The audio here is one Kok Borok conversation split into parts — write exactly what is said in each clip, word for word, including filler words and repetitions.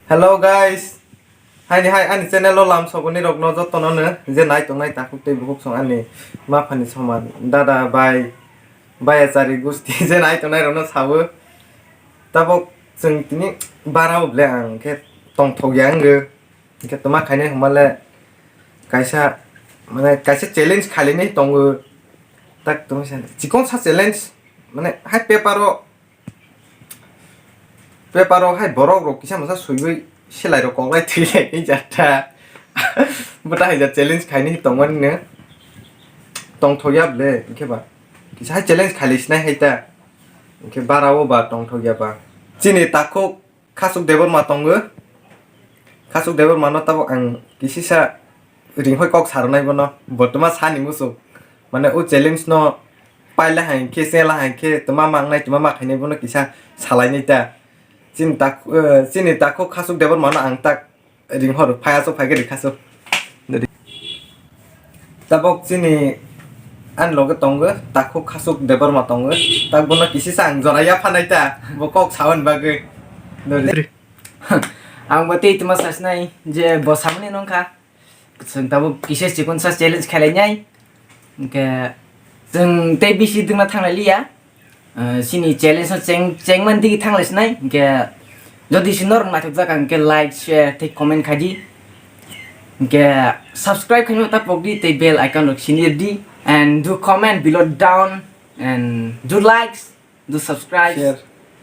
Hello guys, haini hai ani channel o lam sogoni rok no joto no no je nai tongnai takhuk tei bukhuk song ani ma phani soman dada bai bai achari gusti je nai tongnai rok no sawo. Tabok chwng tini bara o ble ang khe tongthok ya wngwi. Hingke toma khainai hwnba le kaisa, mane, kaisa challenge khailainai tongo. Tak tongwi sa, chikon sa challenge, mane, hai paper o, paper o hai borok rok kisa masa swiwi selai rok koklai thwi lai ni jata. Bo ta hai ja challenge khainai tongmani no. Tongthok ya ble, hingke ba. Kisa hai challenge khailai sinai hai ta. Hingke bara o ba tongthok ya ba. Chini takhuk Khasuk Debbarma tongo. Khasuk Debbarma no tabok ang kisisa ring hoi kok sarwnai bono. Bo toma sani muchung. Mane o challenge no paila hai khe, chela hai khe, toma mangnai, toma ma khainai bono kisa salainai ta. Chini tak-, eh, chini takhuk Khasuk Debbarma no ang tak ring hor phai aswk phai khe rikha aswk. Dori. Tabok chini ani loge tongo, takhuk Khasuk Debbarma tongo. Tak bono kisisa ang jora ya phanai ta, bo kok sawan bagwi. Dori. Ang bo tei tuma sasnai je bo samani nongkha. Chwng tabok kisa chikon sa challenge khailai nai. Hingke chwng tei bisi dwngna thanglai liya. Ah, chini challenge no cheng, chengmani digi thanglai sinai. Hingke jodi si norok naithok jak hingke like, share tei comment khai di. Hingke subscribe khaima ta pok di tei bell icon rok sini di. And do comment below down and do likes, do subscribe, Share,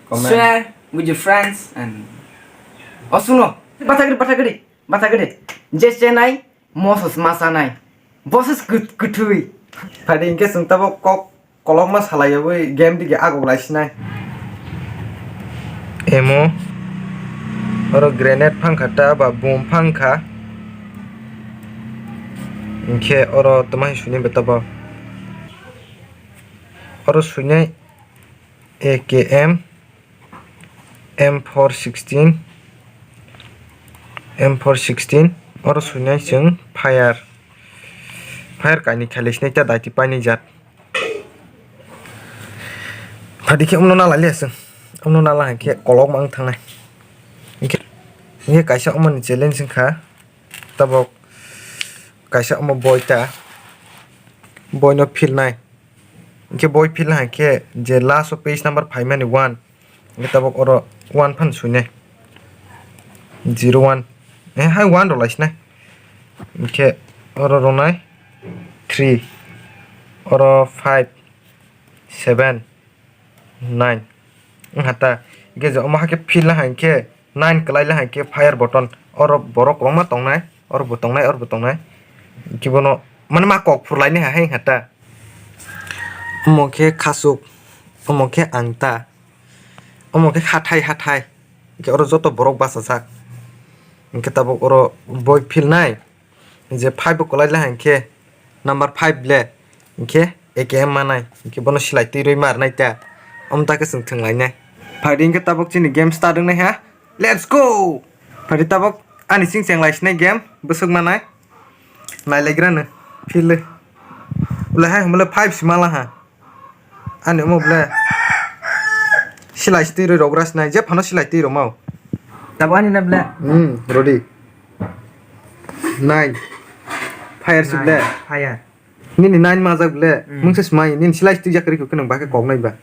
comment. Share with your friends and osuno. Bathagri, bathagri. Bathagri. Je chenai, Moses masanai. Boses kut-, kutui. Phadi hingke chwng tabok kok kolokma salaiyawi game digi agok laisinai. Emo, oro grenade phangkha ta ba boom phangkha. Hingke oro toma hai suni beta bo. Oro suinai A K M, M four sixteen, M four sixteen, oro suinai chwng fire, fire kainwi khailai sinai ta daiti painai jat. Phadi khe umno nalai le chwng, umno nala hai khe kolok mang thangnai. Hingkhe, hingkhe kaisa umani challenge wngkha, tabok kaisa umo boi ta, boino philnai. Hingke boi philna hai khe je last o page number phaimani one. Hingke tabok oro one phan suinai. Zero one. Eh, hai one rw laisinai. Hingke oro rwnai three. Oro five, seven, nine. Wngkha ta. Hingke je omo hai khe philna hai khe nine kwlai le hai khe fire button. Oro borok kwbangma tongnai. Oro bo tongnai, oro bo tongnai. Hingke bono mane ma kok phurlaini hai wngkha ta. Omo khe khasuk, omo khe ang ta, omo khe hathai hathai, hingke oro joto borok bachajak. Hingke tabok oro boi philnai, je five bo kwlai le hai khe number five le, hingke A K M manai, hingke bono silai twi rwi ma rwnai ta, omo ta khe chwng thwng lainai. Phai di hingke tabok chini game start wngnai ha, let's go! Phai di tabok ani sing cheng lai sinai game bwswk manai. Nailaigrano philwi. Ule hai hwnbahle five si mala ha. Ani omo ble silai si twi rwi rwgra sinai, je phano silai twi rwmao. Tabo ani na ble? Hmm, rodi. Nine. Fire si ble? Nine, fire. Nini nine majak ble? Hmm. Mungsa smai, nini silai si twi jak rikhu khe nwng bakhe kok nai ba.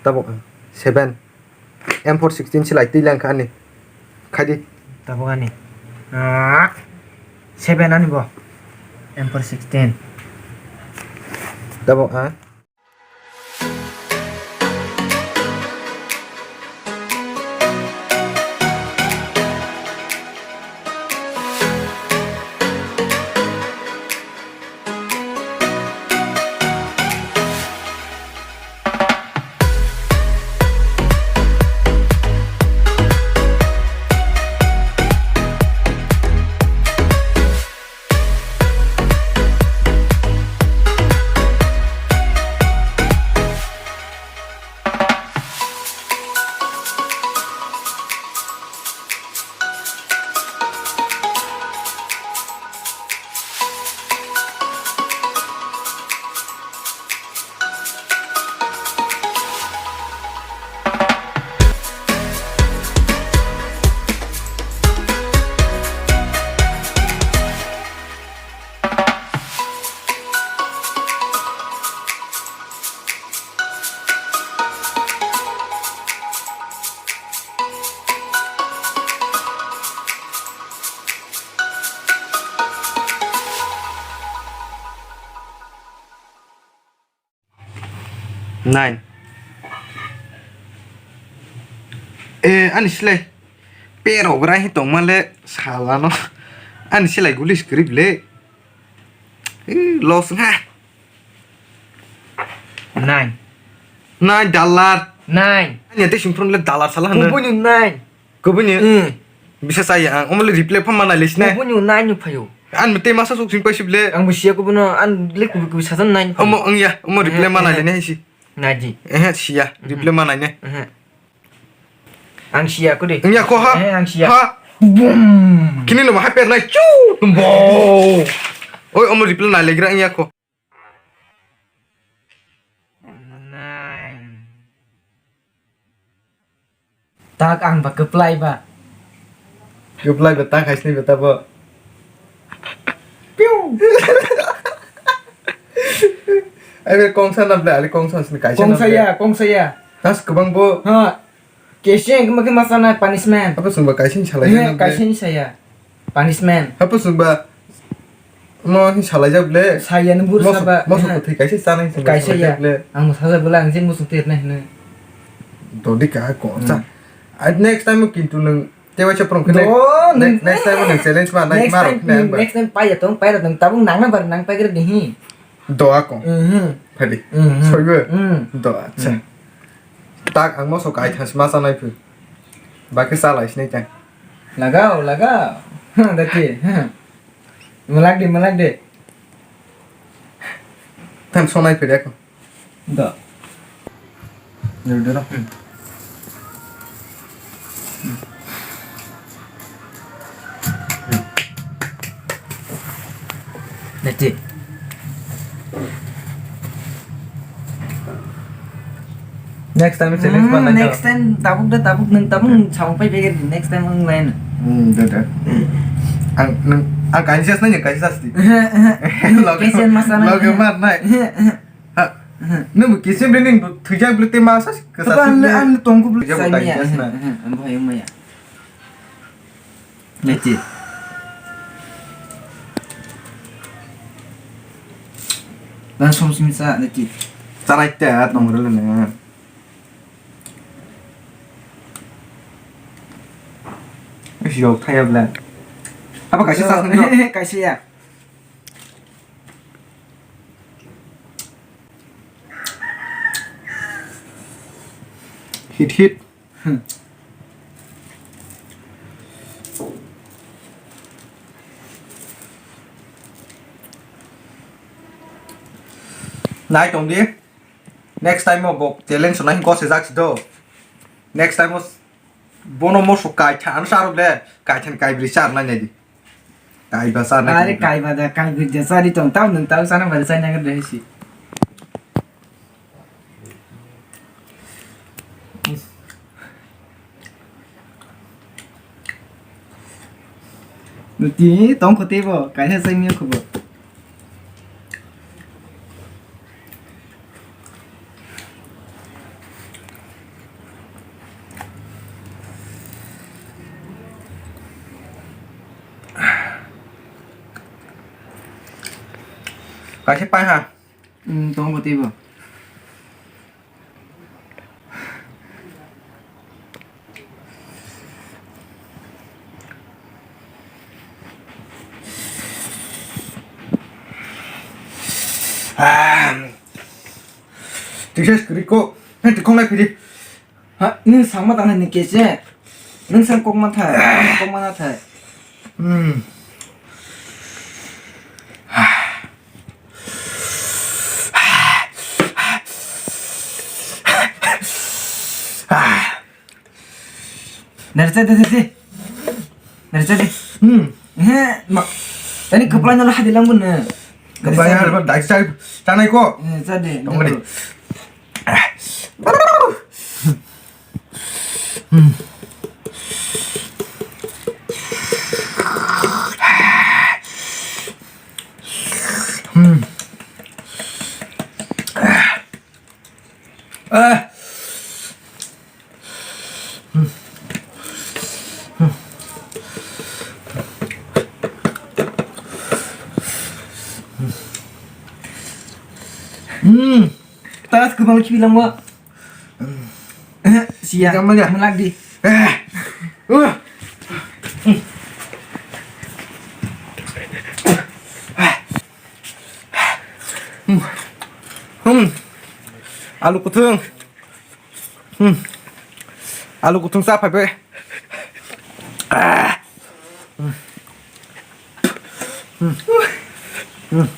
Tabo seven. M four sixteen silai twi lang kha ani. Khai di. Tabuk ani. Ah, seven ani bo. M four sixteen. Tabuk, ah. Nine. Eh, ani silai. Pero bwraihi tongma le salano. Ani silai guli script le. Eh, loss ha. Nine. Nine dollar. Nine. Ani ate simphron le dollar sala hana. Kubuni nine. Kubuni. Hmm. Bisa saya ang omo le reply phama nai le sine. Kubuni nine phayo. An mate masa sok sing paisip le. Ang busia kubuno an le kubi kubi sajan nine phayo. Omo ang ya, omo reply ma nai le ne si. Naji. Eh, siya, reply ma nai ne. Eh. Ang siya ko de. Ang ya ko ha? Eh, ang siya. Ha? Boom. Kini no ma haper nai chu. Bo. Oi, omo reply na legra ang ya ko. Tak ang ba kwplai ba. Kwplai ba tak hai sini beta bo. Piu. Ai be kongsa na ble, ali kongsa sini kaisa na ble. Kongsa ya, kongsa ya. Tas kwbang bo. Ha. Kaisa wngkhe ma khe ma sana punishment. Hapo chwngba kaisa ni salai. Eh, kaisa ni saya. Punishment. Hapo chwngba mo hi salaijak ble. Saya ni buru saba. Moso kwthwi kaisa chanai chwngba kaisa ya. Ang sajak ble ang je muchung twi rwnai hwnwi. Dodi ka ko cha. Ai next time kintu nwng tewaisa prong khne. Next time nwng challenge ma nai ma rok khne ang ba. Next time pai ya tong pai ya tong tabuk nang na bar nang pai gre de hi. Doa ko. Mhm. Phadi. Mhm. Soibo. Mhm. Doa. Acha. Mhm. Tak ang moso kai thas ma sanai phu. Ba khe salai sinai tang. Lagao, lagao. Dati. Malak de, malak de. Tan sonai phu de ko. Do. Dudero. Neti. Next time challenge ma nai. Next time tabuk da tabuk nwng tabuk nwng samung pai bege next time ang lain. Hmm, da da. Ang nwng ang kaisa nai kaisa sti. Loge ma sana. Loge ma nai. Ha. Nung bo kisim ri ning thwijak bwlwi tei masa kwchasing ang tongkhu bwlwi. Thwijak bo sai maya. Ang bhai maya. Neti. Dan som simi sa neti. Tarai ta tong rwle na. Yok thaya bla. Apa kaisa sa sini. Kaisa ya. Hit hit. Nai tong di. Next time o bo challenge nai go se jak si do. Next time o bono moso kai than sa ro le, kai than kai bri char nai nai di. Kaiba sa na. Are kaiba da, kaibri da sari tong, tau nung tau sana bari sai na gari si. Nuti tong khote bo, kaisa sai miyo khobo. Kaisa pai ha. Hmm, tongo teibo. Ah. Tiksa kwrwi kok. Hei, tikhok nai phiri. Ha, nwng sangma tang ni kese. Nwng sang kok ma thai, kok ma na thai. Hmm. Nari cha de, de, de. Nari cha de. Hmm. He, ma. Tani kaplai nalo hadi lang bun. Kaplai nalo dai cha, cha nai ko. Eh, cha de. Tong de. Hmm. Tas kubang kibilang mo. Siya. Ikaw mo niya. Malak di. Eh. Uh. Hmm. Hmm. Alu kutung. Hmm. Alu kutung sa phaibai. Ah. Hmm. Hmm. Hmm.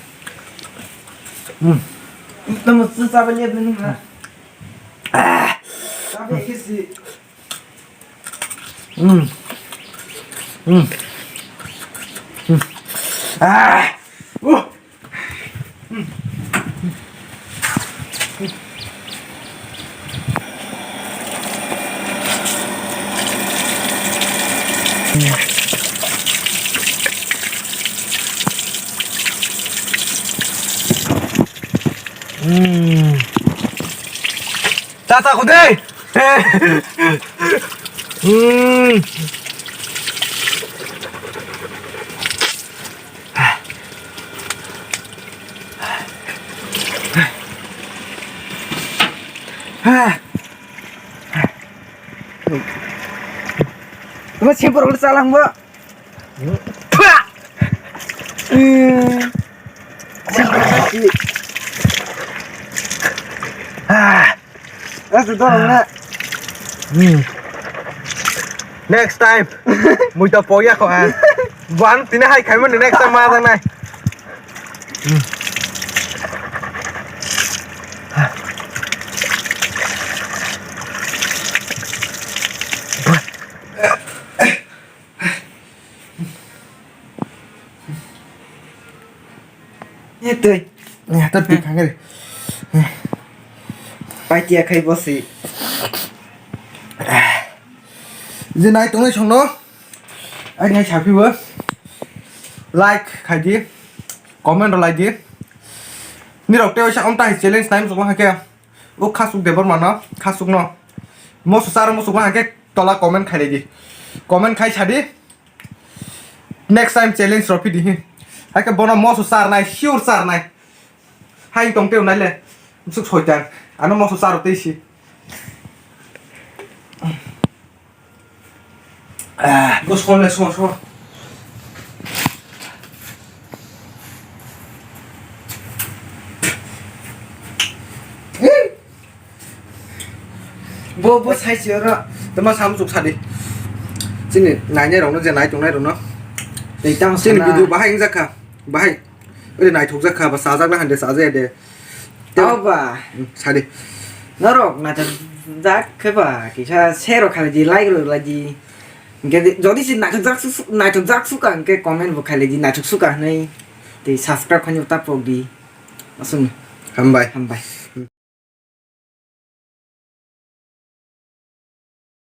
Hmm. Tamo sa ba liya dun na. Ah. Sa ba kisi. Hmm. Hmm. Hmm. Ah. Uh. Tata kudai. Hmm. Bo sempur udah salang bo. Ah. Next time. Mui to poya ko ha. Buan tini hai khai mani next time ma dang nai. Ye tei. Ye to tei khangri. Paitia khai bosi. Je nai tongnai songno. Ai nai sapi bo. Like khai di. Comment rw lai di. Nirok tei waisa omtai challenge time sokma hai khe. O khasuk Debbarma no, khasuk no. Moso charo moso bo hake tola comment khai di. Comment khai sadi. Next time challenge ropi di hi. Hake bono moso char nai, sure char nai. Hai tong teo nai le. Suk soitan. Ano moso charo tei si. Ah, go song le song song. Bo, bo sai si oro. Tama sam suk sadi. Chini nainai rokno je nai tongnai rokno. Tei tang chini sana. Video bahai wngjakha. Bahai. Oi naithokjak kha ba, chajakna hande chajaya de. Tei tao ba. Hmm, sadi. Norok naithokjak khe ba, kisa share rok khalai di, like rok lai di. Hingke di, jodi se naithokjak su-, naithokjak suka hingke comment bo khalai di, naithok suka hinui. Tei subscribe khainai ta pok di. Aswk. Hambai. Hambai.